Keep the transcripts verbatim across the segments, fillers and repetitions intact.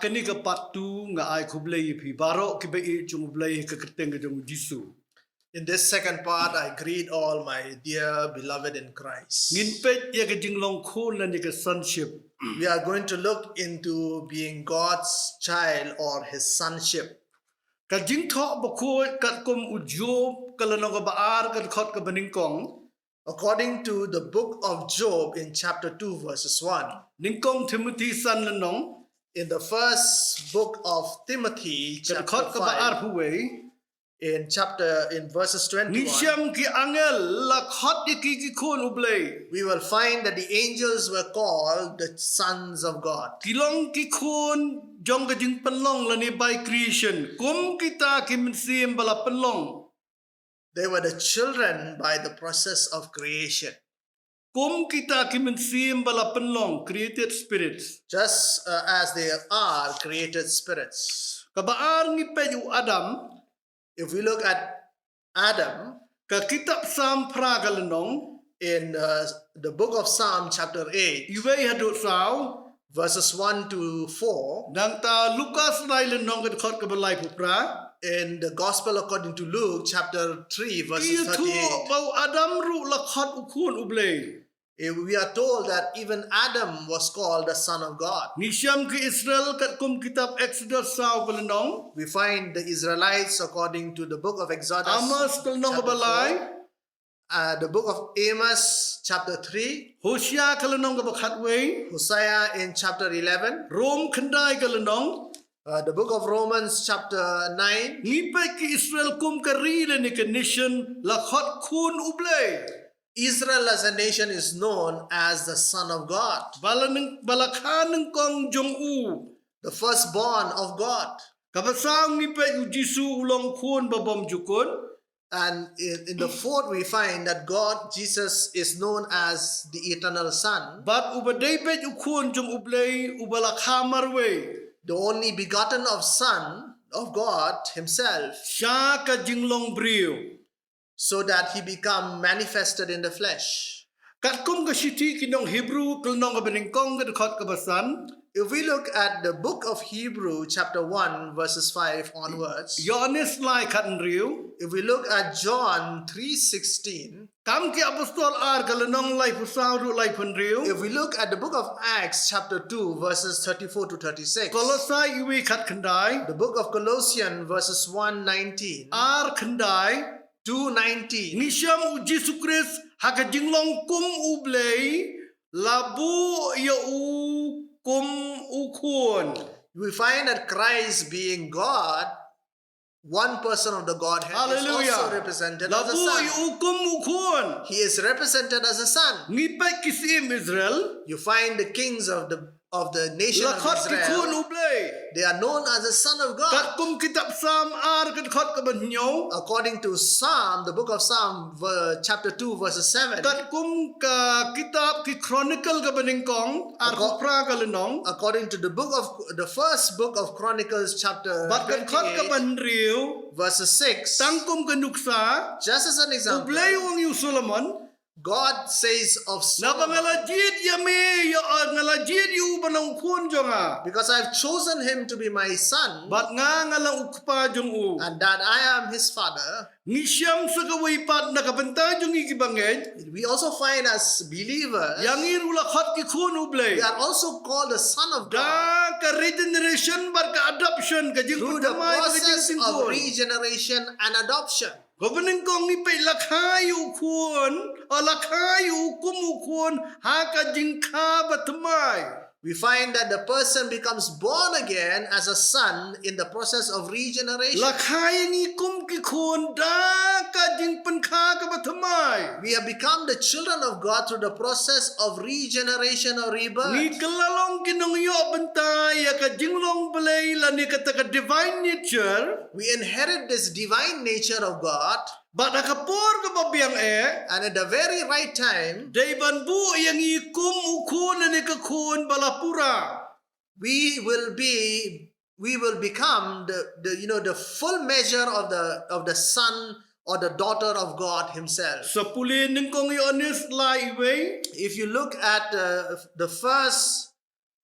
Kane ka part two nga ai khublei ïa phi baroh kiba ïeit jong U Blei ha ka kyrteng ka jong U Jisu. In this second part, I greet all my dear beloved in Christ. Ngin peit ïa ka jinglong khun lane ka sonship. We are going to look into being God's child or his sonship. Ka Jingthoh Bakhuid katkum u Job ka lynnong kaba ar ka dkhot kaba nyngkong. According to the book of Job in chapter two, verses one. Nyngkong Timothy san lynnong. In the first book of Timothy, ka dkhot kaba arphew wei. In chapter, in verses twenty-one, ngi shem ki angel la khot ïa ki ki khun U Blei. We will find that the angels were called the sons of God. Ki long ki khun jong ka jingpynlong lane by creation. Kum kita ki mynsiem ba la pynlong. They were the children by the process of creation. Kum kita ki mynsiem ba la pynlong, created spirits. Just, uh, as they are created spirits. Kaba ar ngi peit u Adam. If we look at Adam, ka kitab Salm phra ka lynnong. In, uh, the book of Psalm chapter eight. Iwei haduh saw. Verses one to four. Nangta Lukas lai lynnong ka dkhot kaba laiphew phra. In the Gospel according to Luke, chapter three, verses thirty-eight. Ki ïathuh ba u Adam ruh la khot u khun U Blei. Eh, we are told that even Adam was called the son of God. Ngi shem ki Israel katkum kitab Exodus saw ka lynnong. We find the Israelites according to the book of Exodus, Amos ka lynnong kaba lai. Uh, the book of Amos, chapter three. Hosea ka lynnong kaba khatwei. Hosea in chapter eleven. Rom khyndai ka lynnong. Uh, the book of Romans, chapter nine. Ngi peit ki Israel kum ka ri lane ka nation la khot khun U Blei. Israel as a nation is known as the son of God. Ba la nyng-, ba la kha nyngkong jong u. The firstborn of God. Kaba saw ngi peit U Jisu u long khun ba bym ju kut. And in, in the fourth, we find that God, Jesus, is known as the eternal Son. Bad uba dei beit u khun jong U Blei uba la kha marwei. The only begotten of Son of God himself. Sha ka jinglong briew. So that he become manifested in the flesh. Katkum ka shithi ki nong Hebrew ka lynnong kaba nyngkong ka dkhot kaba san. If we look at the book of Hebrew, chapter one, verses five onwards. Ïoannis lai khathynriew. If we look at John three sixteen. Kam ki Apostol ar ka lynnong laiphew saw haduh laiphew hynriew. If we look at the book of Acts, chapter two, verses thirty-four to thirty-six. Kolosai iwei khatkhyndai. The book of Colossians, verses one nineteen. Ar khyndai. Two nineteen. Ngi shem U Jisu Khrist ha ka jinglong kum U Blei, la buh ïa u kum u khun. We find that Christ, being God, one person of the Godhead, is also represented as a son. Hallelujah. La buh ïa u kum u khun. He is represented as a son. Ngi peit ki syiem Israel. You find the kings of the of the nation of Israel. La khot ki khun U Blei. They are known as the son of God. Katkum kitab Salm ar ka dkhot kaba hynñiew. According to Psalm, the book of Psalm, ver-, chapter two, verse seven. Katkum ka kitab ki Chronicle kaba nyngkong, arphew phra ka lynnong. According to the book of, the first book of Chronicles, chapter twenty-eight, verse six. Bad ka dkhot kaba hynriew. Tang kum ka nuksa. Just as an example. U Blei u ong ïa u Solomon. God says of Solomon, naba nga la jied ïa me, ïa, uh, nga la jied ïa u ban long u khun jong nga. Because I have chosen him to be my son. Bad nga nga long u kpa jong u. And that I am his father. Ngi shem sa kawei pat na ka bynta jong ngi kiba ngeit. We also find as believers, ïa ngi ruh la khot ki khun U Blei. We are also called the son of God. Da ka regeneration bad ka adoption, ka jingpynthymmai bad ka jingpynkhun. Through the process of regeneration and adoption. Kaba nyngkong ngi peit la kha ïa u khun, o la kha ïa u kum u khun, ha ka jingkha bathymmai. We find that the person becomes born again as a son in the process of regeneration. La kha ïa ngi kum ki khun da ka jingpynkha kaba thymmai. We have become the children of God through the process of regeneration or rebirth. Ngi kylla long ki nongïoh bynta ïa ka jinglong Blei lane kata ka divine nature. We inherit this divine nature of God. Bad ha ka por kaba biang eh. And at the very right time, dei ban buh ïa ngi kum u khun lane ka khun ba la pura. We will be, we will become the, the, you know, the full measure of the, of the son or the daughter of God himself. Sa pule Nyngkong Ïoannis lai iwei. If you look at, uh, the first,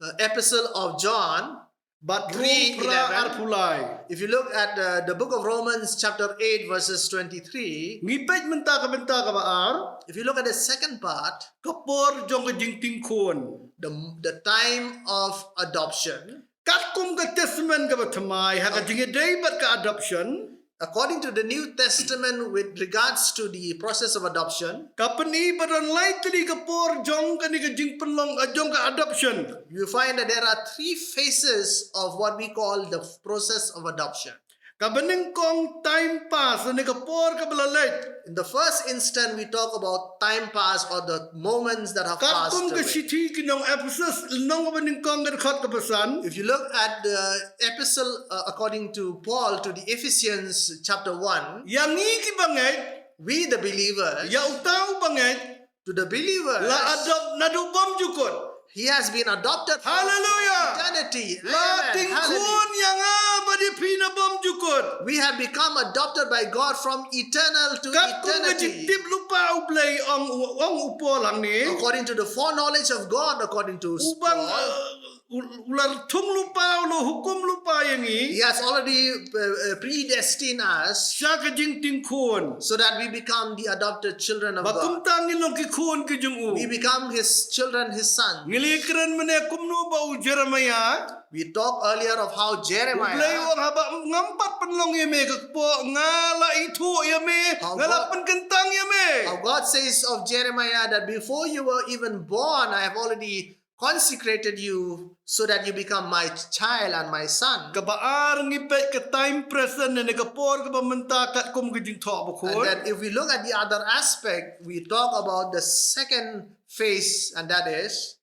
uh, epistle of John, Bad Rom phra arphew lai. If you look at the, the book of Romans chapter eight verses twenty-three, ngi peit mynta ka bynta kaba ar. If you look at the second part, ka por jong ka jingting khun. The, the time of adoption. Katkum ka Testament kaba thymmai ha ka jingïadei bad ka adoption. According to the New Testament, with regards to the process of adoption, ka pyni ba don lai tylli ka por jong kane ka jingpynlong, eh, jong ka adoption. You find that there are three phases of what we call the process of adoption. Kaba nyngkong, time pass, ne ka por kaba la leit. In the first instance, we talk about time pass or the moments that have passed away. Katkum ka shithi ki nong Ephesus, lynnong kaba nyngkong ka dkhot kaba san. If you look at the epistle, uh, according to Paul to the Ephesians chapter one, ïa ngi kiba ngeit, we the believers, ïa uta uba ngeit, to the believers, la adopt naduh bymjukut. He has been adopted from eternity. Hallelujah. La ting khun ïa nga bad ïa phi na bymjukut. We have become adopted by God from eternal to eternity. Katkum ka jingtip lypa U Blei, ong, ong u Paul hangne. According to the foreknowledge of God, according to Paul. U bang, uh, u, u la thung lypa, u la hukum lypa ïa ngi. He has already, uh, uh, predestined us. Sha ka jingting khun. So that we become the adopted children of God. Ba kumta ngin long ki khun ki jong u. We become his children, his sons. Ngi la kren mynne kumno ba u Jeremiah. We talked earlier of how Jeremiah. U Blei u ong haba ngam pat pynlong ïa me ka kpoh, nga la ithuh ïa me, nga la pynkyntang ïa me. How God says of Jeremiah that before you were even born, I have already consecrated you so that you become my child and my son. Kaba ar, ngi peit ka time present ne ka por kaba mynta katkum ka jingthoh bakhun. And then if we look at the other aspect, we talk about the second phase, and that is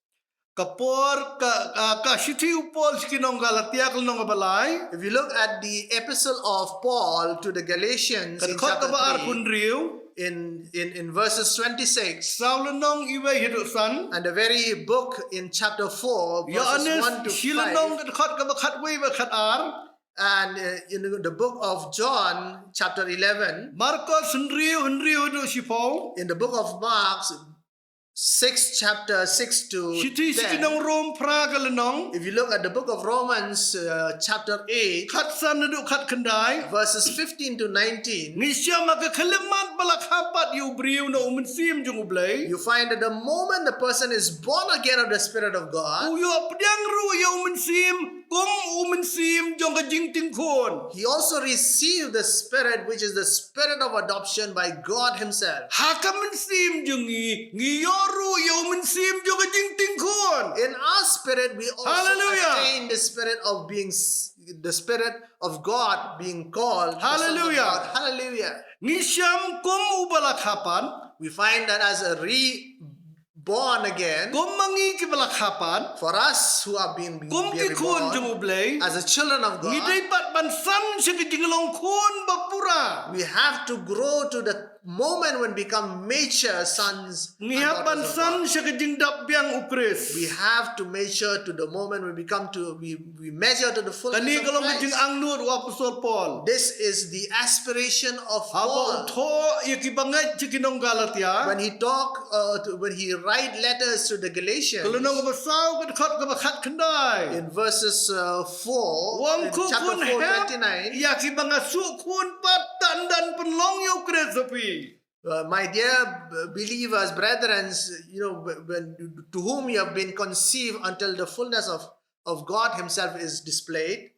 ka por ka, ah, ka shithi u Paul sha ki nong Galatia ka lynnong kaba lai. If you look at the epistle of Paul to the Galatians in chapter three, ka dkhot kaba arphew hynriew. In, in, in verses twenty-six. Saw lynnong iwei haduh san. And the very book in chapter four, verses one to five. Ïoannis shi lynnong ka dkhot kaba khatwei bad khatar. And, uh, in the book of John, chapter eleven. Markos hynriew, hynriew haduh shiphew. In the book of Mark, six, chapter six to ten. Shithi sha ki nong Rom phra ka lynnong. If you look at the book of Romans, uh, chapter eight, khatsan haduh khatkhyndai. Verses fifteen to nineteen. Ngi shem ha ka khyllipmat ba la kha pat ïa u briew na u Mynsiem jong U Blei. You find that the moment the person is born again of the Spirit of God, u ïoh pdiang ruh ïa u Mynsiem kum u mynsiem jong ka jingting khun. He also received the Spirit, which is the Spirit of adoption by God Himself. Ha ka mynsiem jong ngi, ngi ïoh ruh ïa u mynsiem jong ka jingting khun. In our spirit, we also, hallelujah, attain the spirit of being s-, the Spirit of God being called the Son of God. Hallelujah. Hallelujah. Ngi shem kum uba la kha pat. We find that as a re- born again. Kum ma ngi kiba la kha pat. For us who have been, been born, kum ki khun jong U Blei, as a children of God, ngi dei pat ban san sha ka jinglong khun ba pura. We have to grow to the moment when become mature sons and daughters of God. Ngi hap ban san sha ka jingdap biang U Khrist. We have to mature to the moment when we come to, we We measure to the fullness of Christ. Kane ka long ka jingangnud u Apostol Paul. This is the aspiration of Paul. Haba u thoh ïa ki bangeit sha ki nong Galatia. When he talk, uh, to, when he write letters to the Galatians. Ka lynnong kaba saw ka dkhot kaba khatkhyndai. In verses, uh, four, in chapter four, twenty-nine. U ong, ko khun hep, ïa kiba nga shu khun pat, tang da pynlong ïa U Khrist ha phi. Uh, my dear b-, believers, brethren, you know, wh-, when, to whom you have been conceived until the fullness of, of God Himself is displayed.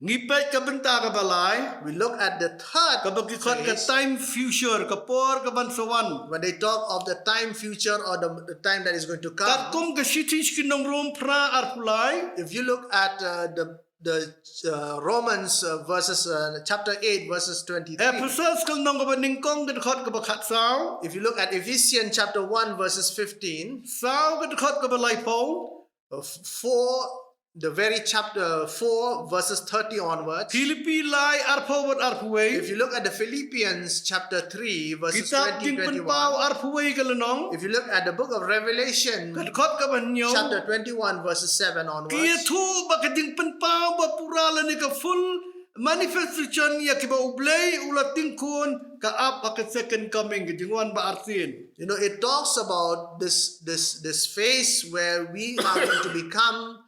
Ngi peit ka bynta kaba lai. We look at the third phase. Kaba ki khot ka time future, ka por kaban sa wan. When they talk of the time future or the, the time that is going to come. Katkum ka shithi sha ki nong Rom phra arphew lai. If you look at, uh, the the, uh, Romans, uh, verses, uh, chapter eight, verses twenty-three. Ephesus ka lynnong kaba nyngkong ka dkhot kaba khatsaw. If you look at Ephesians chapter one, verses fifteen. Saw ka dkhot kaba laiphew. Uh, f-, four, the very chapter four, verses thirty onwards. Philippi lai arphew bad arphew wei. If you look at the Philippians chapter three, verses twenty, twenty-one. Kitab Jingpynpaw arphew wei ka lynnong. If you look at the book of Revelation, ka dkhot kaba hynñiew, chapter twenty-one, verses seven onwards. Ki ïathuh ba ka jingpynpaw ba pura lane ka full manifestation ïa kiba U Blei u la ting khun ka ap ha ka second coming, ka jingwan ba arsien. You know, it talks about this, this, this phase where we are going to become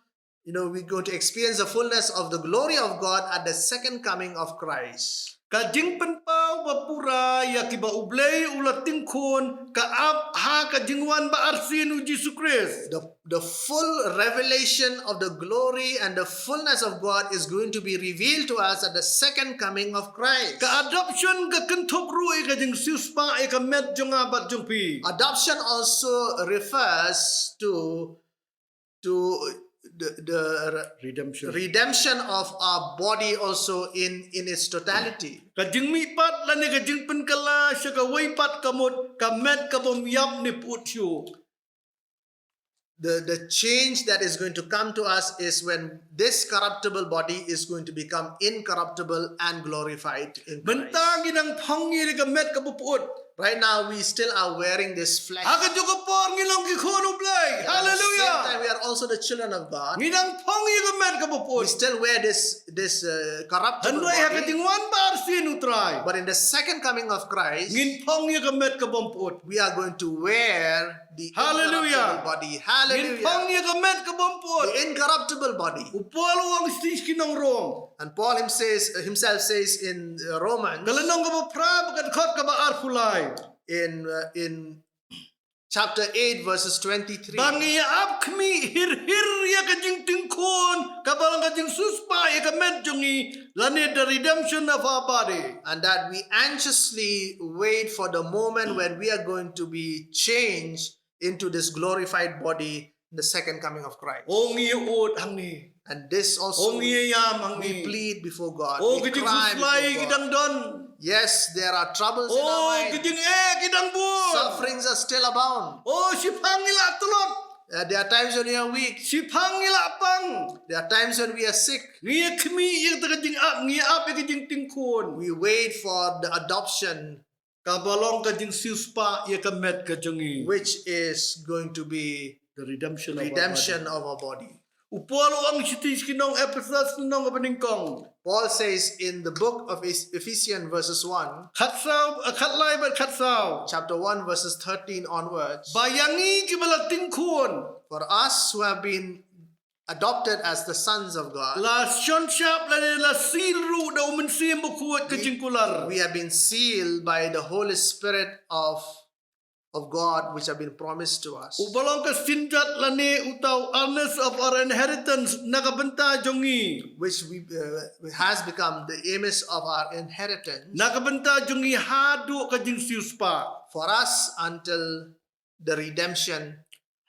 you know, we're going to experience the fullness of the glory of God at the second coming of Christ. Ka jingpynpaw ba pura ïa kiba U Blei u la tyngkhun ka ap ha ka jingwan ba arsien u Jisu Khrist. The, the full revelation of the glory and the fullness of God is going to be revealed to us at the second coming of Christ. Ka adoption ka kynthup ruh ïa ka jingsiewspah ïa ka met jong nga bad jong phi. Adoption also refers to to the, the re- Redemption. Redemption of our body also in, in its totality. Ka jingmihpat lane ka jingpynkylla sha kawei pat ka mut ka met ka bym ïap ne pyut shuh. The, the change that is going to come to us is when this corruptible body is going to become incorruptible and glorified in Christ. Mynta ngi nang phong ïa ka met ka bym pyut. Right now, we still are wearing this flesh. Ha kajuh ka por ngi long ki khun U Blei. At the same time, we are also the children of God. Ngi nang phong ïa ka met ka bym pyut. We still wear this, this uh, corruptible body. Hynrei ha ka jingwan ba arsien u Trai, but in the second coming of Christ, ngin phong ïa ka met ka bym pyut. We are going to wear the incorruptible body. Hallelujah. Ngin phong ïa ka met ka bym pyut. The incorruptible body. U Paul u ong sha ki nong Rom. And Paul him says, himself says in uh, Romans, ka lynnong kaba phra bad ka dkhot kaba arphew lai, in uh, in chapter eight, verses twenty-three, ba ngi ïa ap khmih hir hir ïa ka jingtyngkhun kaba long ka jingsiewspah ïa ka met jong ngi, lane the redemption of our body. And that we anxiously wait for the moment when we are going to be changed into this glorified body in the second coming of Christ. O ngi ïa ud hangne. And this also we plead before God. O ngi ïa ïam hangne. O ki jingkhuslai ki dang don. Yes, there are troubles in our mind. O ki jingeh ki dang bun. Sufferings are still abound. O shiphang ngi la tlot. Uh, there are times when we are weak. Shiphang ngi la pang. There are times when we are sick. Ngi ïa khmih ïa ka jingap, ngi ïa ap ïa ka jingtyngkhun. We wait for the adoption. Kaba long ka jingsiewspah ïa ka met ka jong ngi. Which is going to be the redemption of our body. U Paul u ong sha ki nong Ephesus, lynnong kaba nyngkong. Paul says in the book of Eph- Ephesians, verses one, khatsaw, eh, khatlai bad khatsaw, chapter one, verses thirteen onwards, ba ïa ngi kiba la tyngkhun, for us who have been adopted as the sons of God, la shon shap lane la seal ruh da U Mynsiem Bakhuid ka jingkular. We have been sealed by the Holy Spirit of, of God, which have been promised to us. Uba long ka synjat lane uta u earnest of our inheritance na ka bynta jong ngi. Which we, uh, has become the earnest of our inheritance. Na ka bynta jong ngi haduh ka jingsiewspah. For us until the redemption.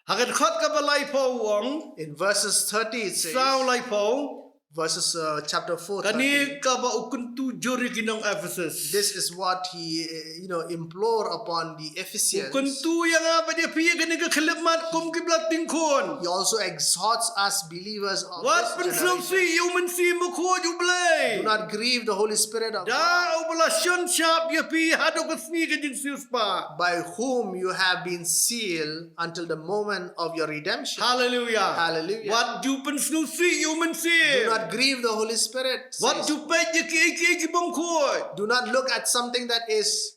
Ha ka dkhot kaba laiphew u ong. In verses thirty it says, saw laiphew. Verses, uh, chapter four, thirty. Kane kaba u kyntu jur ïa ki nong Ephesus. This is what he, uh, you know, implore upon the Ephesians. U kyntu ïa nga bad ïa phi ïa kane ka khyllipmat kum kiba la tyngkhun. He also exhorts us believers of this generation. Wat pynsngewsih ïa U Mynsiem Bakhuid U Blei. Do not grieve the Holy Spirit of God. Da uba la shon shap ïa phi haduh ka sngi ka jingsiewspah. By whom you have been sealed until the moment of your redemption. Hallelujah. Hallelujah. Wat ju pynsngewsih ïa U Mynsiem. Do not grieve the Holy Spirit, says. Wat ju peit ïa kiei kiei ki bym khuid. Do not look at something that is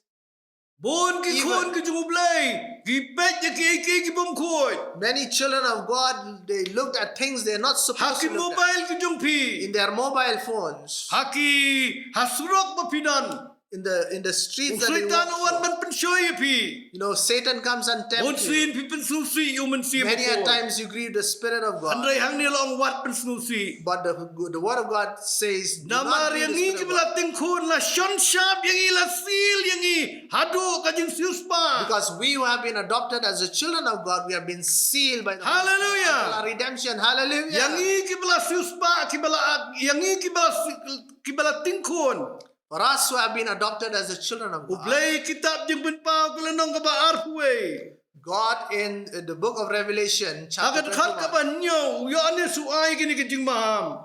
evil. Bun ki khun ki jong U Blei ki peit ïa kiei kiei ki bym khuid. Many children of God, they looked at things they're not supposed to look at. Ha ki mobile ki jong phi. In their mobile phones. Ha ki, ha surok ba phi don. In the, in the streets that we walk through. U Soitan u wan ban pynshoi ïa phi. You know, Satan comes and tempts you. Bun sien phi pynsngewsih ïa U Mynsiem Bakhuid. Many a times you grieve the Spirit of God. Hynrei hangne la ong wat pynsngewsih. But the, the word of God says, do not grieve the Spirit of God. Namar ïa ngi kiba la tyngkhun, la shon shap ïa ngi, la seal ïa ngi haduh ka jingsiewspah. Because we who have been adopted as the children of God, we have been sealed by the Holy Spirit until our redemption. Hallelujah. Hallelujah. Ïa ngi kiba la siewspah, kiba la, ïa ngi kiba la si-, kiba la tyngkhun. For us who have been adopted as the children of God. U Blei, kitab Jingpynpaw ka lynnong kaba arphew wei. God in, uh, the book of Revelation, chapter twenty-one. Ha ka dkhot kaba hynñiew, u Ïoannis u ai kine ki jingmaham.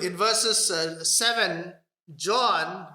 In verses, uh, seven, John.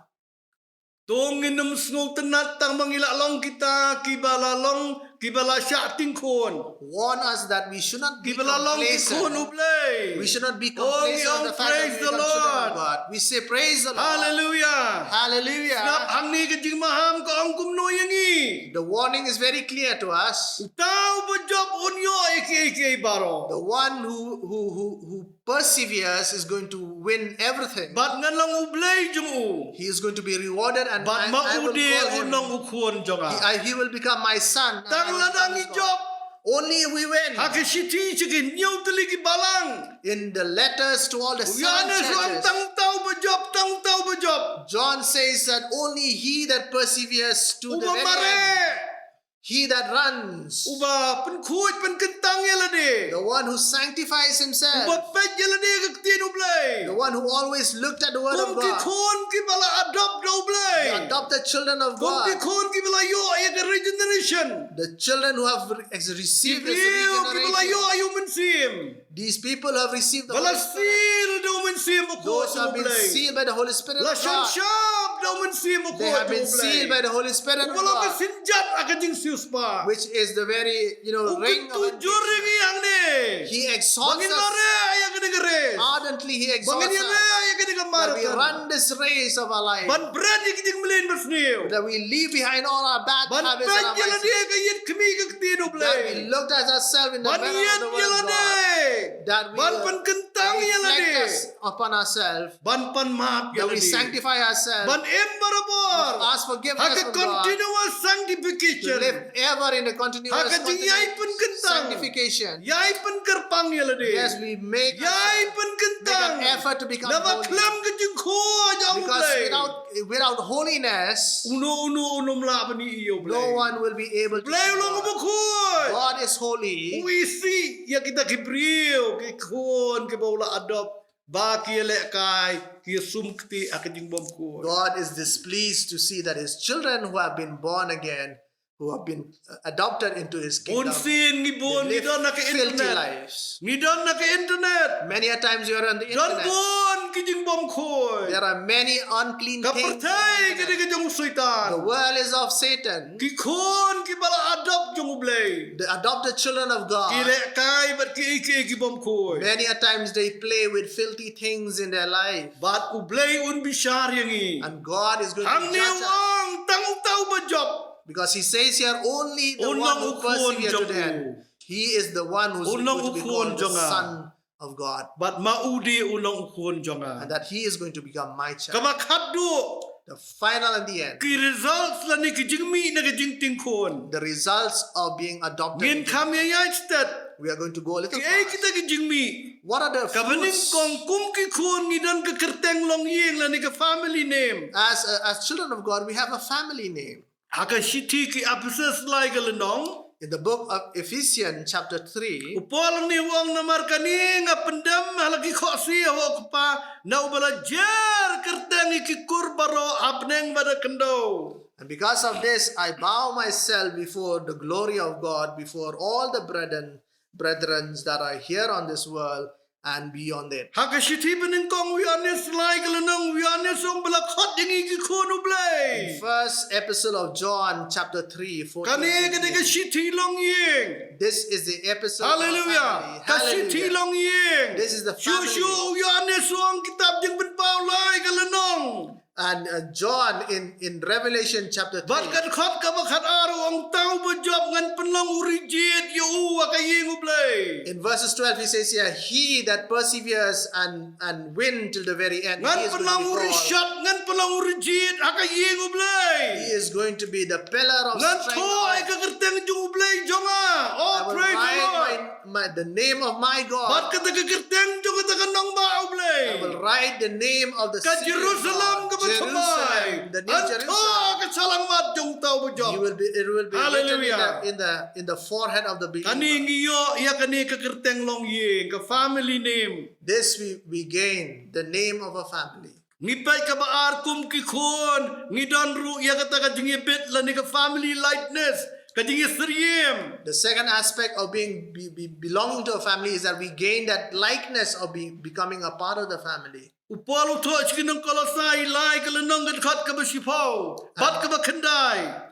To ngin ym sngewtynnad tang ba ngi la long kita kiba la long kiba la shah tyngkhun. Warn us that we should not be complacent. Kiba la long ki khun U Blei. We should not be complacent of the fact that we become children of God. Oh, ngi ong, praise the Lord. We say, "Praise the Lord." Hallelujah. Hallelujah. Sngap hangne ka jingmaham ka ong kumno ïa ngi. The warning is very clear to us. Uta uba Job un ïoh ïa kiei kiei baroh. The one who, who, who, who perseveres is going to win everything. Bad ngan long U Blei jong u. He is going to be rewarded and Bad I, ma I u will de call un him. long u khun jong nga. He, I, he will become my son. And Tang I will lada call ngi his God. Job. Only we win. Ha ki shithi sha ki hynñiew tylli ki balang. In the letters to all the U seven Ïoannis u ong churches, tang uta uba job, tang uta uba job. John says that only he that perseveres to the Uba very end, mareh. he that runs, Uba pynkhuid pynkyntang ïa lade. the one who sanctifies himself, Uba peit ïa lade ha ka ktien U Blei. the one who always looked at the word of Kum ki God, khun kiba la adopt da U Blei. the adopted children of Kum ki God, khun kiba la ïoh ïa ka regeneration. the children who have re-, ex-, Ki received this briew kiba la regeneration, ïoh ïa u Mynsiem. these people who have received the Ba la Holy Spirit, seal da u Mynsiem Bakhuid those who have been U Blei. sealed by the Holy Spirit La of God. shon shop da u Mynsiem Bakhuid They have been U Blei. sealed by the Holy Spirit of Uba long ka God, synjat ha ka jingsiewspah. which is the very, you know, U ring of kyntu jur ïa ngi hangne. He exhorts Ba ngin us mareh ïa kane ka race. ardently. He Ba exhorts ngin ïaleh us ïa kane ka that we marathon. run this race of our life. Ban bret ïa ki jingmlien basniew. That we leave behind all our bad Ban habits and peit our ïa lade vices. ha ka ïit khmih ka ktien U Blei. That we looked at ourselves in the Ban mirror of ïeit the word ïa of lade. God. That we Ban pynkyntang ïa reflect lade. us upon ourselves. Ban pan map ïa That we lade. sanctify ourselves. Ban im barabor. Ask forgiveness Ha ka from God. continuous To sanctification. live ever in a continuous Ha ka jingïai continuous pynkyntang. sanctification. Ïai pynkyrpang ïa lade. Yes, we make Ïai a, pynkyntang. make an effort to become Naba holy. khlem ka jingkhuid jong U Because Blei. without, without holiness, Uno uno uno um lah ban ïohi ïa U Blei. no one will be able to Blei see u long God. uba khuid. God is holy. U isih ïa kita ki briew, ki khun kiba u la adopt. Ba ki ïalehkai, ki ïasumktieh ha ka jingbymkhuid. God is displeased to see that his children who have been born again, who have been, uh, adopted into his kingdom, Bun sien ngi bun, they ngi live don ha ka filthy internet. lives. Ngi don ha ka internet. Many a times you are on the Don internet. bun ki jingbymkhuid. There are many unclean Ka things on the pyrthei ka internet. dei ka jong u Soitan. The world is of Satan. Ki khun kiba la adopt jong U Blei. The adopted children of God. Ki lehkai bad kiei kiei ki bymkhuid. Many a times they play with filthy things in their life. Bad U Blei un bishar ïa ngi. And God is going to Hangne judge us. u ong tang uta uba jop. Because he says here, "Only the Un one long who u khun perseveres jong to the u. end, he is the one who's Un long going to u be khun called the jong nga. Son of God." Bad ma u de un long u khun jong nga. And that he is going to become my child. Kaba khatduh. The final and the end. Ki results lane ki jingmih na ka jingting khun. The results of being adopted Ngin into kham ïa ïaid stet. We are going to go a little Kiei fast. kita ki jingmih. What are the Kaba fruits? nyngkong kum ki khun ngi don ka kyrteng longïing lane ka family name. As, uh, as children of God, we have a family name. Ha ka shithi ki Ephesus lai ka lynnong. In the book of Ephesians chapter three, U Paul u ong namar kane nga pyndem ha la ki khohsiew, ho Kpa, na uba la jer kyrteng ïa ki kur baroh ha bneng bad ha khyndew. And because of this, I bow myself before the glory of God, before all the brethren, brethrens that are here on this world and beyond it. Ha ka shithi banyngkong u Ïoannis lai ka lynnong u Ïoannis u ong ba la khot ïa ngi ki khun U Blei. In first epistle of John chapter three, fourteen, Kane ka dei ka shithi longïing. This is the epistle of Hallelujah. family. Ka shithi Hallelujah. longïing. This is the Shuh family. shuh u Ïoannis u ong kitab Jingpynpaw lai ka lynnong. And, uh, John in, in Revelation chapter three, Bad ka dkhot kaba khatar u ong tang uba jop ngan pynlong u rijied ïa u ha ka ïing U Blei. In verses twelve, he says here, "He that perseveres and, and win till the very end, Ngan he is going to pynlong be u called. rishot, ngan pynlong u rijied ha ka ïing U Blei. He is going to be the pillar of Ngan strength." thoh ïa ka kyrteng jong U Blei jong nga. Oh, I will praise the write Lord. my my, the name of my God. Bad kata ka kyrteng jong kata ka nongbah U Blei. I will write the name of the Ka city of Jerusalem God, kaba Jerusalem, thymmai. the new Ngan Jerusalem. thoh ha ka shyllangmat jong uta uba jop. You will be, it will be written in the, Hallelujah. in the, in the forehead of the believer. Kane ngi ïoh ïa kane ka kyrteng longïing, ka family name. This we, we gain, the name of a family. Ngi peit kaba ar kum ki khun, ngi don ruh ïa kata ka jingïabit lane ka family likeness, ka jingïasyriem. The second aspect of being, be, be, belonging to a family is that we gain that likeness of being, becoming a part of the family. U Paul u thoh sha ki nong Kolosai lai ka lynnong ka dkhot kaba shiphew, bad kaba khyndai.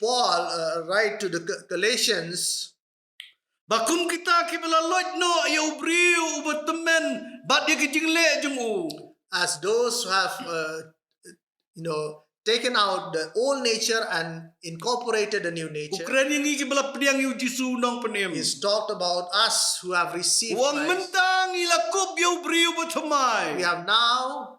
Paul, uh, write to the Ga-, Galatians, Ba kum kita kiba la loit noh ïa u briew uba tymmen bad ïa ki jingleh jong u. As those who have, uh, you know, taken out the old nature and incorporated the new nature. U kren ïa ngi kiba la pdiang ïa u Jisu u nongpynim. He's talked about us who have received Christ. U ong mynta ngi la kup ïa u briew ba thymmai. We have now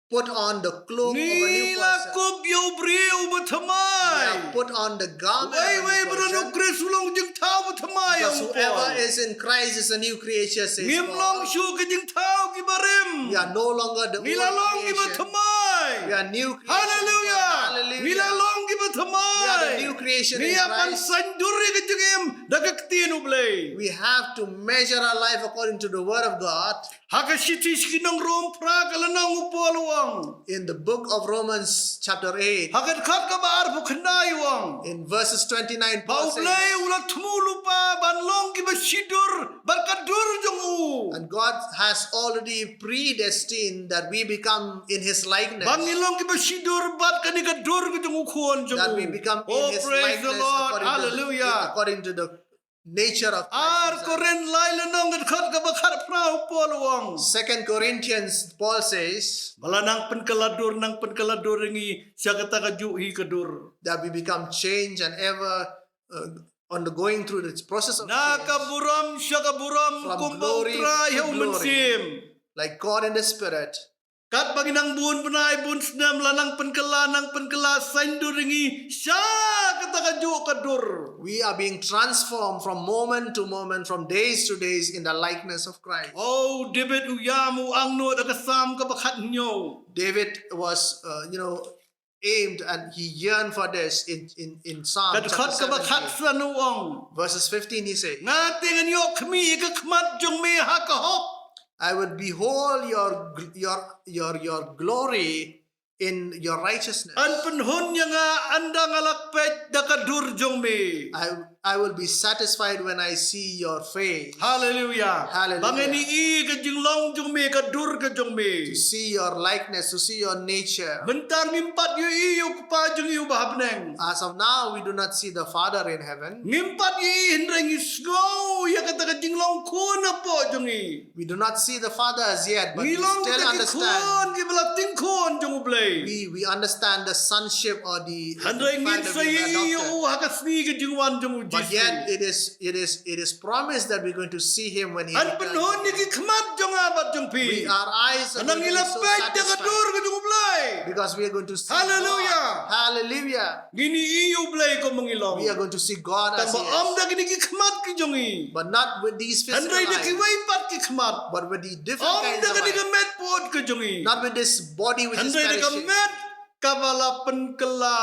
put on the cloak of a new person. Ngi la kup ïa u briew ba thymmai. We have put on the garment of a new person. Wei wei ba don u Khrist u long jingthaw ba thymmai, ong u Paul. Because whoever is in Christ is a new creature, says Paul. Ngim long shuh ka jingthaw kiba rim. We are no longer the old creation. Ngi la long kiba thymmai. We are new creation. Hallelujah. Hallelujah. Ngi la long kiba thymmai. We are the new creation in Christ. Ngi hap ban saiñdur ïa ka jingim da ka ktien U Blei. We have to measure our life according to the word of God. Ha ka shithi sha ki nong Rom phra ka lynnong u Paul u ong. In the book of Romans chapter eight, ha ka dkhot kaba arphew khyndai u ong. In verses twenty-nine, Paul says, ba U Blei u la thmu lypa ban long kiba shidur bad ka dur jong u. And God has already predestined that we become in his likeness. Ba ngin long kiba shidur bad kane ka dur ka jong u khun jong u. That we become in his likeness. Oh, praise the Lord. Hallelujah. According to the nature of Christ himself. Ar Korinth lai lynnong ka dkhot kaba khatphra u Paul u ong. Second Corinthians, Paul says, ba la nang pynkylla dur, nang pynkylla dur ïa ngi sha kata kajuh hi ka dur. That we become changed and ever, uh, on the going through this process of change. Na ka burom sha ka burom, kum ba U Trai ha u Mynsiem. From glory to glory. Like God in the Spirit. Katba ngi nang bun bnai bun snem la nang pynkylla, nang pynkylla saiñdur ïa ngi sha kata kajuh ka dur. We are being transformed from moment to moment, from days to days in the likeness of Christ. Oh, David u ïam u angnud ha ka Salm kaba khathynñiew. David was, uh, you know, aimed and he yearned for this in, in, in Psalm chapter seventy. Ka dkhot kaba khatsan u ong. Verses fifteen, he says, nga te ngan ïoh khmih ïa ka khmat jong me ha ka hok. I will behold your gl-, your, your, your glory in your righteousness. Yn pynhun ïa nga ynda nga la peit da ka dur jong me. I, I will be satisfied when I see your face. Hallelujah. Hallelujah. Ba ngin ïohi ka jinglong jong me, ka dur ka jong me. To see your likeness, to see your nature. Mynta ngim pat ïohi ïa u Kpa jong ngi uba ha bneng. As of now, we do not see the Father in heaven. Ngim pat ïohi, hynrei ngi sngew ïa kata ka jinglong khun hapoh jong ngi. We do not see the Father as yet, but we still understand. Ngi long kita ki khun kiba la tyngkhun jong U Blei. We, we understand the sonship or the, the fact that we were adopted. Hynrei ngin sa ïohi ïa u ha ka sngi ka jingwan jong U Jisu. But yet it is, it is, it is promised that we're going to see him when he returns again. Yn pynhun ïa ki khmat jong nga bad jong phi. We, our eyes are going to be so satisfied. Ynda ngi la peit da ka dur ka jong U Blei. Because we are going to see God. Hallelujah. Hallelujah. Ngin ïohi ïa U Blei kumba ngi long. We are going to see God as he is. Tang ba ym da kine ki khmat ki jong ngi. But not with these physical eyes. Hynrei da kiwei pat ki khmat. But with the different kinds of eyes. Ym da kane ka met pyut ka jong ngi. Not with this body which is perishing. Hynrei da ka met kaba la pynkylla,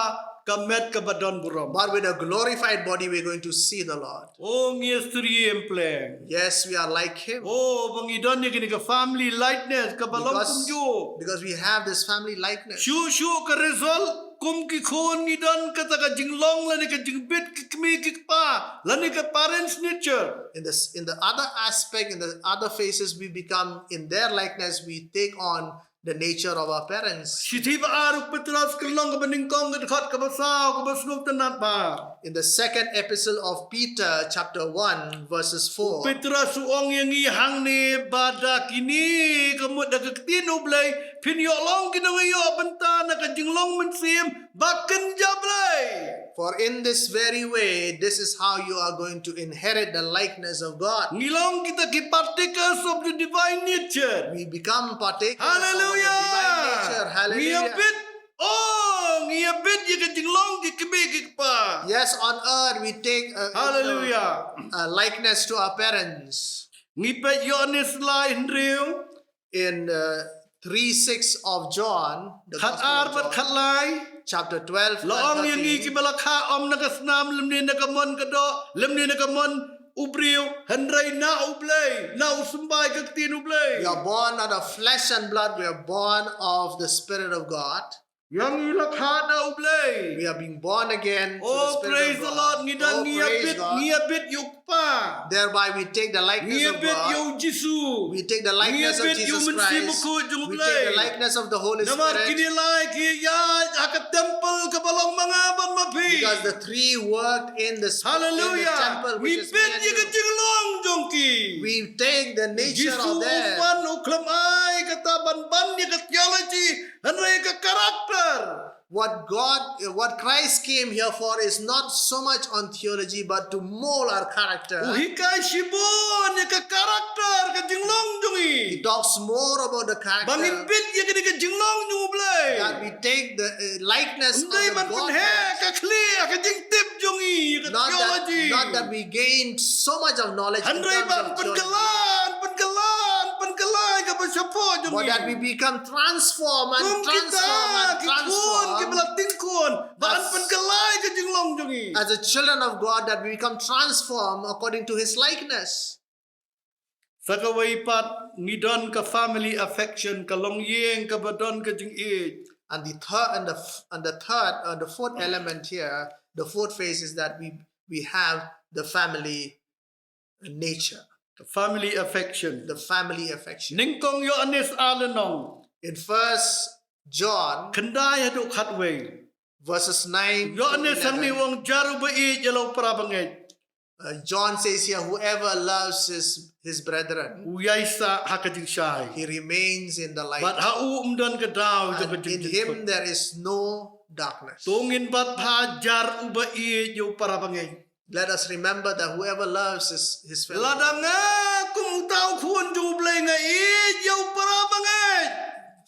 ka met kaba don burom. But with a glorified body, we're going to see the Lord. Oh, ngi ïa syriem pleng. Yes, we are like him. Oh, ba ngi don ïa kane ka family likeness kaba long kumjuh. Because, because we have this family likeness. Shuh shuh ka result, kum ki khun ngi don kata ka jinglong lane ka jingbit ki kmie ki kpa lane ka parents nature. In this, in the other aspect, in the other phases, we become, in their likeness, we take on the nature of our parents. Shithi ba ar u Petros ka lynnong kaba nyngkong ka dkhot kaba saw kaba sngewtynnat bha. In the second epistle of Peter, chapter one, verses four. U Petros u ong ïa ngi hangne ba da kine ka mut da ka ktien U Blei phin ïoh long ki nongïoh bynta na ka jinglong mynsiem ba kynja Blei. For in this very way, this is how you are going to inherit the likeness of God. Ngi long kita ki partakers of the divine nature. We become partakers of the divine nature. Hallelujah. Hallelujah. Ngi ïa bit, oh, ngi ïa bit ïa ka jinglong ki kmie ki kpa. Yes, on earth we take a, a, a likeness to our parents. Hallelujah. Ngi peit Ïoannis lai hynriew. In, uh, three six of John, the Gospel of John, khatar bad khatlai, chapter twelve and thirteen. La ong ïa ngi kiba la kha, ym na ka snam lymne na ka mon ka doh lymne na ka mon u briew, hynrei na U Blei, na u symbai ka ktien U Blei. We are born not of flesh and blood, we are born of the Spirit of God. Ïa ngi la kha da U Blei. We are being born again through the Spirit of God. Oh, praise the Lord. Ngi don, ngi ïa bit, ngi ïa bit ïa u Kpa. Thereby we take the likeness of God. Ngi ïa bit ïa u Jisu. We take the likeness of Jesus Christ. Ngi ïa bit ïa u Mynsiem Bakhuid jong U Blei. We take the likeness of the Holy Spirit. Namar kine lai ki ïaid ha ka temple kaba long ma nga bad ma phi. Because the three worked in the sp-, in the temple, which is me and you. Hallelujah. Ngi bit ïa ka jinglong jong ki. We take the nature of them. U Jisu u wan u khlem ai kata ban ban ïa ka theology, hynrei ka character. What God, what Christ came here for is not so much on theology, but to mold our character. U hikai shibun ïa ka character, ka jinglong jong ngi. He talks more about the character. Ba ngin bit ïa kane ka jinglong jong U Blei. That we take the, uh, likeness of the Godhead. Ym dei ban pynheh ka khlieh ha ka jingtip jong ngi ïa ka theology. Not that, not that we gain so much of knowledge in terms of theology. Hynrei ban pynkylla, pynkylla, pynkylla ïa kaba shapoh jong ngi. But that we become transformed and transformed and transformed. Kum kita ki khun kiba la tyngkhun, ban pynkylla ïa ka jinglong jong ngi. As the children of God, that we become transformed according to his likeness. Sa kawei pat, ngi don ka family affection, ka longïing kaba don ka jingïeit. And the third, and the f-, and the third, uh, the fourth element here, the fourth phase is that we, we have the family nature. The family affection. The family affection. Nyngkong Ïoannis ar lynnong. In First John, khyndai haduh khatwei. Verses nine to eleven. Ïoannis hangne u ong, jar uba ïeit ïa la u para bangeit. Uh, John says here, "Whoever loves his, his brethren, u ïaisah ha ka jingshai. He remains in the light. Bad ha u ym don ka daw jong ka jingduk. And in him there is no darkness." To ngin bat bha, jar uba ïeit ïa u para bangeit. Let us remember that whoever loves his, his fellow. Lada nga kum uta u khun jong U Blei nga ïeit ïa u para bangeit.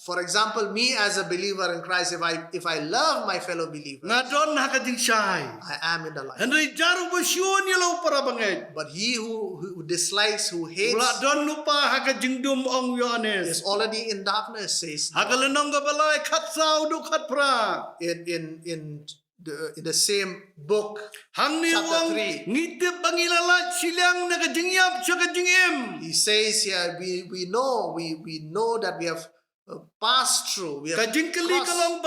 For example, me as a believer in Christ, if I, if I love my fellow believers, nga don ha ka jingshai. I am in the light. Hynrei jar uba shun ïa la u para bangeit. But he who, who dislikes, who hates, u la don lypa ha ka jingdum, ong Ïoannis. Is already in darkness, says. Ha ka lynnong kaba lai, khatsaw haduh khatphra. In, in, in the, in the same book, chapter three. Hangne u ong, ngi tip ba ngi la lait shiliang na ka jingïap sha ka jingim. He says here, we, we know, we, we know that we have, uh, passed through, we have crossed from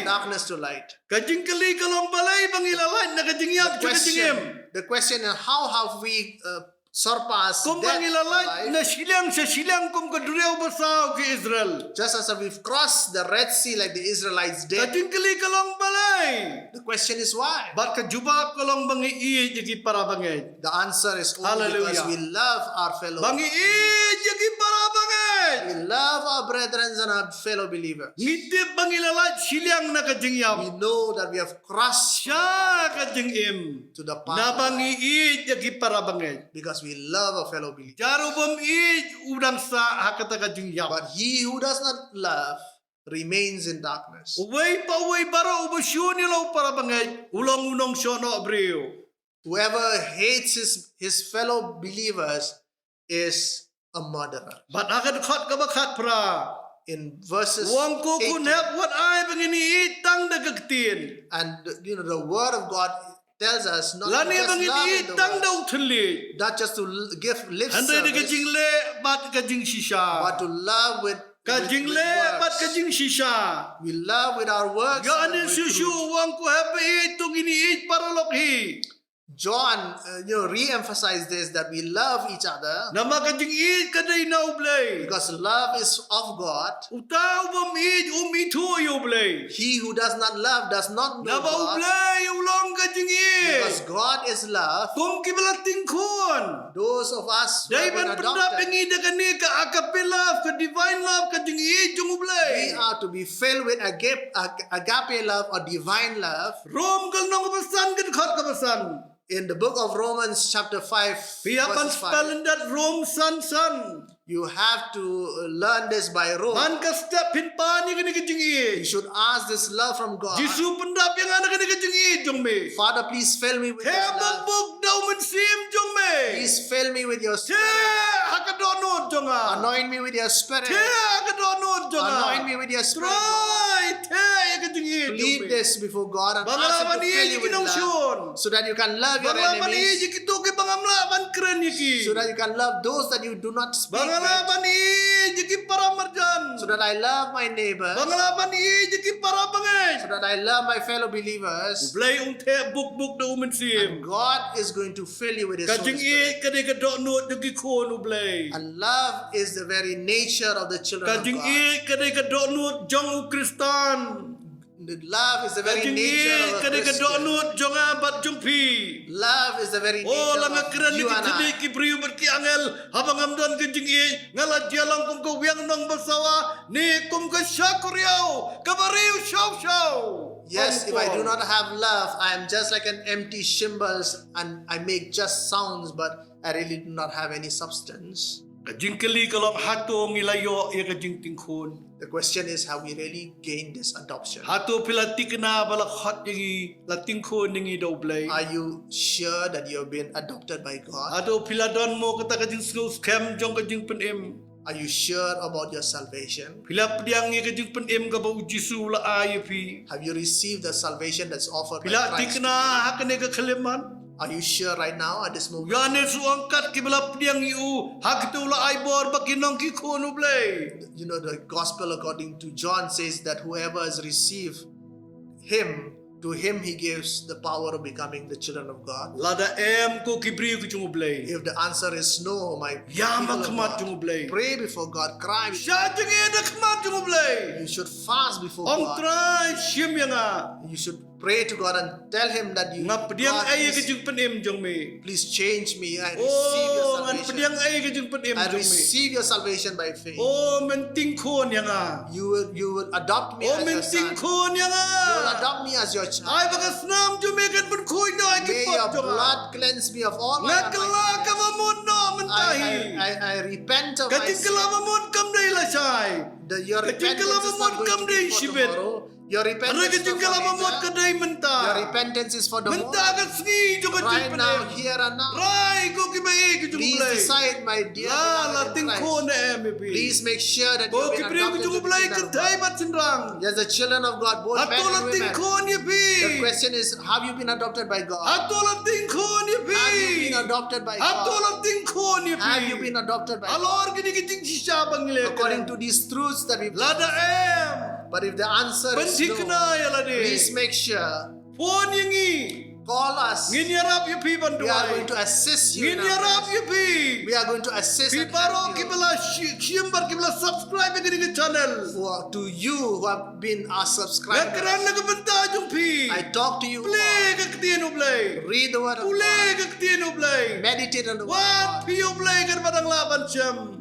darkness to light. Ka jingkylli ka long balei? Ka jingkylli ka long balei ba ngi la lait na ka jingïap sha ka jingim? The question, the question is, how have we, uh, surpass death to life. Kumba ngi la lait na shiliang sha shiliang kum ka duriaw basaw ki Israel. Just as we've crossed the Red Sea like the Israelites did. Ka jingkylli ka long balei? The question is why? Bad ka jubab ka long ba ngi ïeit ïa ki para bangeit. The answer is only because we love our fellow believers. Hallelujah. Ba ngi ïeit ïa ki para bangeit. We love our brethren and our fellow believers. Ngi tip ba ngi la lait shiliang na ka jingïap. We know that we have crossed from the darkness to the path of life. Sha ka jingim. Naba ngi ïeit ïa ki para bangeit. Because we love a fellow believer. Jar u bym ïeit u dang sah ha kata ka jingïap. But he who does not love remains in darkness. Uwei pa uwei baroh uba shun ïa la u para bangeit u long u nongshah noh briew. Whoever hates his, his fellow believers is a murderer. Bad ha ka dkhot kaba khatphra, in verses eight, u ong, ko khun hep, wat ai ba ngin ïeit tang da ka ktien. And, you know, the word of God tells us not to just love in the words, lane ba ngin ïeit tang da u thylliej, not just to l-, give lip service, hynrei da ka jingleh bad ka jingshisha. But to love with, with, with works. Ka jingleh bad ka jingshisha. We love with our works and with fruit. Ïoannis shuh shuh u ong, ko hep ba ïeit, to ngin ïeit paralok hi. John, uh, you know, re-emphasized this, that we love each other. Namar ka jingïeit ka dei na U Blei. Because love is of God. Uta u bym ïeit um ithuh ïa U Blei. He who does not love does not know God. Naba U Blei u long ka jingïeit. Because God is love. Kum kiba la tyngkhun, those of us who have been adopted, dei ban pyndap ïa ngi da kane ka agape love, ka divine love, ka jingïeit jong U Blei. We are to be filled with agape, ag-, agape love or divine love. Rom ka lynnong kaba san, ka dkhot kaba san. In the book of Romans chapter five, verses five. Phi hap ban spell ïa ka Rom san san. You have to, uh, learn this by rote. Man ka step phin pan ïa kane ka jingïeit. You should ask this love from God. Jisu, pyndap ïa nga na kane ka jingïeit jong me. Father, please fill me with this love. Theh bukbuk da U Mynsiem jong me. Please fill me with your Spirit. Theh ha ka dohnud jong nga. Anoint me with your Spirit. Theh ha ka dohnud jong nga. Anoint me with your Spirit, Lord. Trai, theh ïa ka jingïeit jong me. Plead this before God and ask Him to fill you with love, so that you can love your enemies. Ba nga lah ban ïeit ïa kino kino. Ba nga lah ban ïeit ïa kito kiba ngam lah ban kren ïa ki. So that you can love those that you do not speak with. Ba nga lah ban ïeit ïa ki para marjan. So that I love my neighbors. Ba nga lah ban ïeit ïa ki para bangeit. So that I love my fellow believers. U Blei un theh bukbuk da U Mynsiem. And God is going to fill you with His Holy Spirit. Ka jingïeit ka dei ka dohnud jong ki khun U Blei. And love is the very nature of the children of God. Ka jingïeit ka dei ka dohnud jong u Khristan. The love is the very nature of a Christian. Ka jingïeit ka dei ka dohnud jong nga bad jong phi. Love is the very nature of you and I. Oh, la nga kren ïa ki thylliej, ki briew bad ki angel, haba ngam don ka jingïeit, nga la jia lang kum ka wiang nongbasawa, ne kum ka shakriaw kaba riew shaw shaw. Yes, if I do not have love, I am just like an empty cymbals and I make just sounds, but I really do not have any substance. Ka jingkylli ka long hato ngi la ïoh ïa ka jingting khun. The question is, have we really gained this adoption? Hato phi la tikna ba la khot ïa ngi, la ting khun ïa ngi da U Blei? Are you sure that you have been adopted by God? Hato phi la don mo kata ka jingsngewskhem jong ka jingpynim? Are you sure about your salvation? Phi la pdiang ïa ka jingpynim kaba U Jisu u la ai ïa phi? Have you received the salvation that's offered by Christ? Phi la tikna ha kane ka khyllipmat? Are you sure right now at this moment? Ïoannis u ong kat kiba la pdiang ïa u, ha kito u la ai bor ba ki long ki khun U Blei. You know, the gospel according to John says that whoever has received him, to him he gives the power of becoming the children of God. Lada em ko ki briew ki jong U Blei. If the answer is no, my people of God, ïam ha khmat jong U Blei. Pray before God, cry. Shah jingeh ha khmat jong U Blei. You should fast before God. Ong Trai, shim ïa nga. You should pray to God and tell him that you, nga pdiang ei ïa ka jingpynim jong me. Please change me. I receive your salvation. Oh, ngan pdiang ei ïa ka jingpynim jong me. I receive your salvation by faith. Oh, men ting khun ïa nga. You will, you will adopt me as your son. Oh, men ting khun ïa nga. You will adopt me as your child. Ai ba ka snam jong me kan pynkhuid noh ïa ki pop jong nga. May your blood cleanse me of all my unrighteousness. Nga kylla kaba mut noh mynta hi. I, I, I, I repent of my sin. Ka jingkylla ba mut kam dei lashai. The, your repentance is not going to be for tomorrow. Ka jingkylla ba mut kam dei shibit. Your repentance is not for me. Hynrei ka jingkylla ba mut ka dei mynta. Your repentance is for the moment. Mynta ka sngi jong ka jingpynim. Right now, here and now. Trai, ko kiba ïeit ki jong U Blei. Please decide, my dear beloved in Christ. La, la ting khun ne em ïa phi. Please make sure that you have been adopted to the kingdom of God. Ko ki briew ki jong U Blei, kynthei bad shynrang. Yes, the children of God, both men and women. Hato la ting khun ïa phi? The question is, have you been adopted by God? Hato la ting khun ïa phi? Have you been adopted by God? Hato la ting khun ïa phi? Have you been adopted by God? Halor kine ki jingshisha ba ngi leh. According to these truths that we've just discussed. Lada em. But if the answer is no, pynthikna ïa lade. Please make sure. Phone ïa ngi. Call us. Ngin ïarap ïa phi ban duwai. We are going to assist you in our prayers. Ngin ïarap ïa phi. We are going to assist and help you. Phi baroh kiba la shi-, shim bad kiba la subscribe ïa kane ka channel. For, to you who have been our subscribers. Nga kren na ka bynta jong phi. I talk to you all. Pule ka ktien U Blei. Read the word of God. Pule ka ktien U Blei. Meditate on the word of God. Wad phi ïa U Blei katba dang lah ban shem.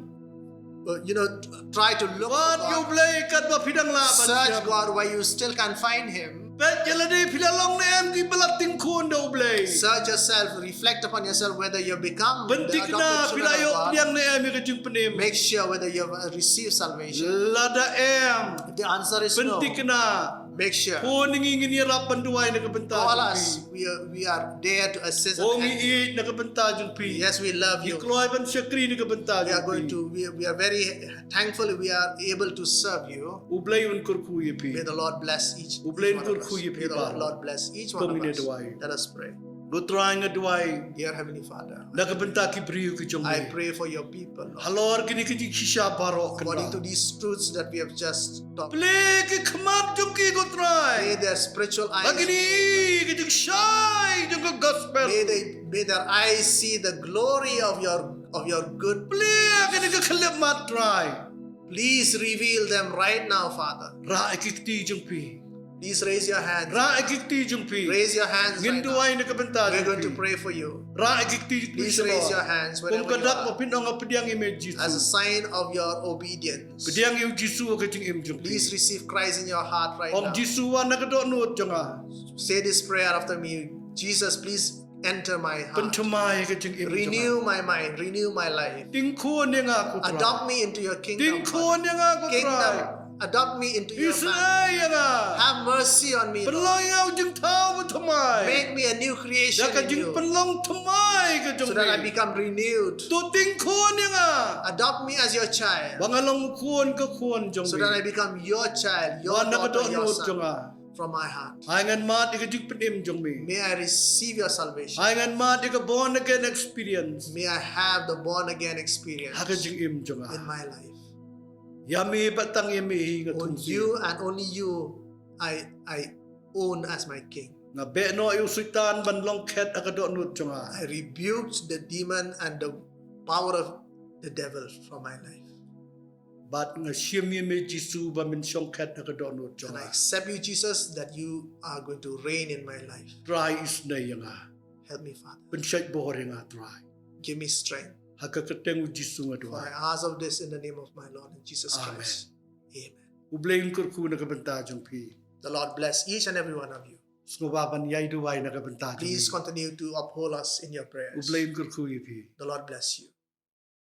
Uh, you know, try to look for God. Wad ïa U Blei katba phi dang lah ban shem. Search God where you still can't find him. Peit ïa lade phi la long ne em kiba la ting khun da U Blei. Search yourself, reflect upon yourself whether you have become the adopted children of God. Pynthikna phi la ïoh pdiang ne em ïa ka jingpynim. Make sure whether you have, uh, received salvation. Lada em. If the answer is no, pynthikna. Make sure. Phone ïa ngi, ngin ïarap ban duwai na ka bynta jong phi. Call us. We are, we are there to assist and help you. Oh, ngi ïeit na ka bynta jong phi. Yes, we love you. Ngi kloi ban shakri na ka bynta jong phi. We are going to, we, we are very thankful we are able to serve you. U Blei un kyrkhu ïa phi. May the Lord bless each, each one of us. U Blei un kyrkhu ïa phi baroh. May the Lord bless each one of us. To ngin ïa duwai. Let us pray. Ko Trai nga duwai. Dear Heavenly Father, na ka bynta ki briew ki jong me. I pray for your people, Lord. Halor kine ki jingshisha baroh kynmaw. According to these truths that we have just talked. Plie ki khmat jong ki ko Trai. May their spiritual eyes be opened. Ba kin ïohi ki jingshai jong ka gospel. May they, may their eyes see the glory of your, of your good. Plie kane ka khyllipmat Trai. Please reveal them right now, Father. Rah ïa ki kti jong phi. Please raise your hands. Rah ïa ki kti jong phi. Raise your hands right now. Ngin duwai na ka bynta jong phi. We're going to pray for you. Rah ïa ki kti jong phi. Please raise your hands wherever you are. Kum ka dak ba phin ong nga pdiang ïa me Jisu. As a sign of your obedience. Pdiang ïa u Jisu ha ka jingim jong phi. Please receive Christ in your heart right now. Ong, Jisu, wan na ka dohnud jong nga. Say this prayer after me. Jesus, please enter my heart. Pynthymmai ïa ka jingim jong nga. Renew my mind, renew my life. Ting khun ïa nga ko Trai. Adopt me into your kingdom, Father. Ting khun ïa nga ko Trai. Kingdom, adopt me into your family. Isynei ïa nga. Have mercy on me, Lord. Pynlong ïa nga u jingthaw ba thymmai. Make me a new creation in you. Da ka jingpynlong thymmai ka jong me. So that I become renewed. To ting khun ïa nga. Adopt me as your child. Ba nga long u khun ka khun jong me. So that I become your child, your daughter, your son. Wan na ka dohnud jong nga. From my heart. Ai ngan mad ïa ka jingpynim jong me. May I receive your salvation. Ai ngan mad ïa ka born again experience. May I have the born again experience. Ha ka jingim jong nga. In my life. Ïa me bad tang ïa me hi nga thung sien. On you and only you I, I own as my king. Nga beh noh ïa u Soitan ban long khet ha ka dohnud jong nga. I rebuked the demon and the power of the devil from my life. Bad nga shim ïa me Jisu ba men shong khet ha ka dohnud jong nga. And I accept you, Jesus, that you are going to reign in my life. Trai, isynei ïa nga. Help me, Father. Pynshait-bor ïa nga Trai. Give me strength. Ha ka kyrteng u Jisu nga duwai. For I ask of this in the name of my Lord and Jesus Christ. Amen. Amen. U Blei un kyrkhu na ka bynta jong phi. The Lord bless each and every one of you. Sngewbha ban ïai duwai na ka bynta jong Please ngi. Continue to uphold us in your U prayers. Blei un kyrkhu ïa phi. The Lord bless you.